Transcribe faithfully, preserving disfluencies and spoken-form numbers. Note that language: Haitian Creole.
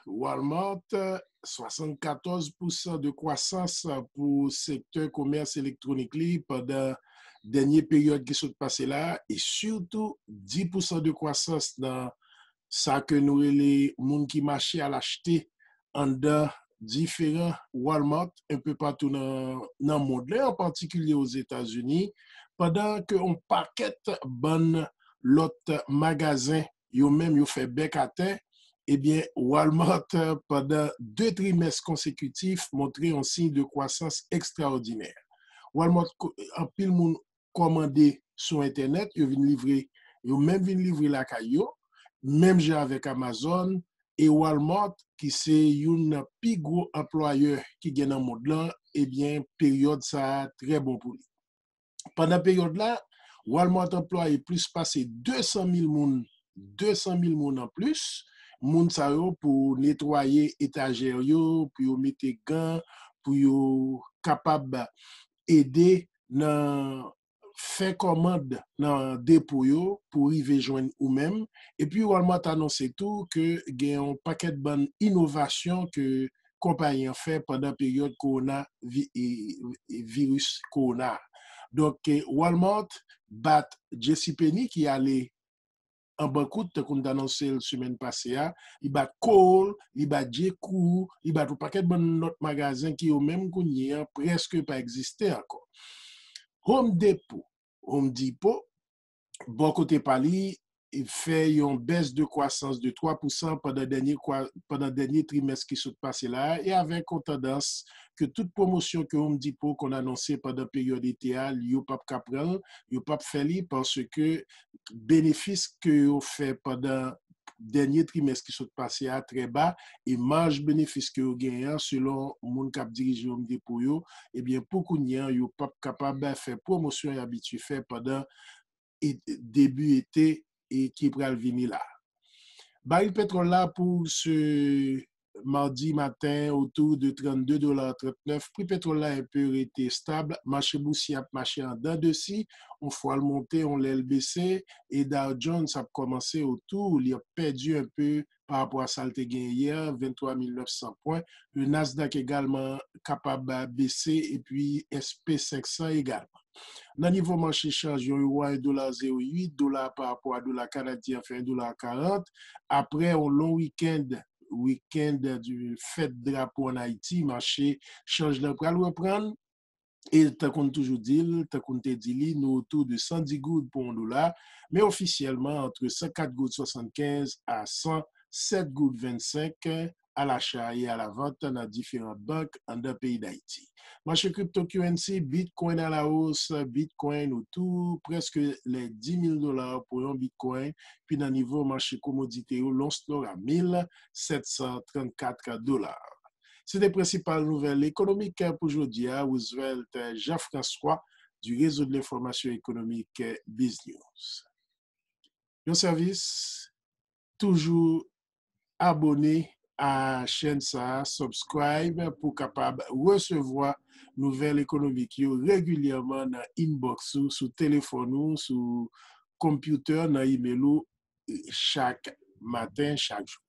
Walmart, swasannkatòz pousan de kwasans pou sektè komès elektwonik li pandan dènye peryòd ki sot pase la, e sitou dis pousan de kwasans nan sa ke nou rele moun ki mache al achte anndan diferan Walmart enpe patou nan, nan mond lan, an patikilye Ozetazini, pandan ke yon pakèt bann lòt magazen, yo menm, yo fè bèk atè, ebyen, Walmart, pandan de trimès konsekitif, montre yon siy de kwasans ekstraòdinè. Walmart, ko- anpil moun kòmande sou entènèt, yo vin livre, yo menm vin livre lakay yo, menm jan avèk Amazon e Walmart, ki se youn nan pi gwo anplwayè ki gen nan mond lan, ebyen, peryòd sa a trè bon pou li. Pandan peryòd la, Walmart anplwaye plis pase de san mil moun, de san mil moun anplis. Moun sa yo pou netwaye etajè yo, pou yo mete gan, pou yo kapab ede nan fè kòmand nan depo yo pou rive jwenn ou menm. Epi Walmart anonse tou ke gen yon pakèt bann inovasyon ke konpayi an fè pandan peryòd kowona vi- e- e- viris kowona. Donk, eh, Walmart bat JCPenney ki ale an bankout, tankou m t anonse l semèn pase a, li bat Kohl, li bat J Crew, li bat yon pakèt bann lòt magazen ki yo menm kounye an prèske pa egziste ankò. Home Depot, Home Depot, bò kote pa li, fè yon bès de kwasans de twa pousan pandan dènye kwa- pandan dènye trimès ki sot pase la a, e avèk yon tandans ke tout pwomosyon ke Home Depot konn anonse pandan peryòd ete a, yo p ap ka pran l, yo p ap fè li, paske benefis ke yo fè pandan dènye trimès ki sot pase a trè ba, e maj benefis ke yo genyen an, selon moun k ap dirije Home Depot yo, ebyen, pou kounye an, yo p ap kapab fè pwomosyon y abitye fè pandan e- debi ete e ki pral vini la. Baril petwòl la pou se madi maten otou de trannde dola trannèf. Pri petwòl la enpe rete estab. Mache bousye ap mache anndan de si. Yon fwa l monte, yon lè l bese. E Dow Jones ap kòmanse otou, li ap pèdi enpe pa rapò a sa l te genyen yè, venntwa mil nèf san pwen. Le Nasdaq egalman kapab bese, epi S P senk san egalman. Nan nivo mache chanj, yon ewo a yon dola zewo uit, dola pa rapò a dola kanadyen an fè yon dola karant. Apre yon long wikenn, wikenn di fèt drapo ann Ayiti, mache chanj lan pral reprann. E tankou n toujou di l, tankou n te di li, nou otou de san dis goud pou yon dola, men ofisyèlman antre san kat goud swasannkenz a san sèt goud vennsenk alacha e alavant nan diferan bank anndan peyi Dayiti. Mache cryptocurrency, Bitcoin à la hausse, Bitcoin otou prèske lè dis mil dola pou yon Bitcoin, pi nan nivo mache komodite yo, lons lò a mil sèt san trannkat dola. Se te prensipal nouvèl ekonomik pou jodi a. Roosevelt Jean-François du Réseau de l'Information Économique Biz News. Yon sèvis, toujou abone a chèn sa a, subscribe pou kapab resevwa nouvèl ekonomik yo regilyèman nan inbox ou, sou telefòn ou, sou konpyutè, nan imèl ou, chak maten, chak jou.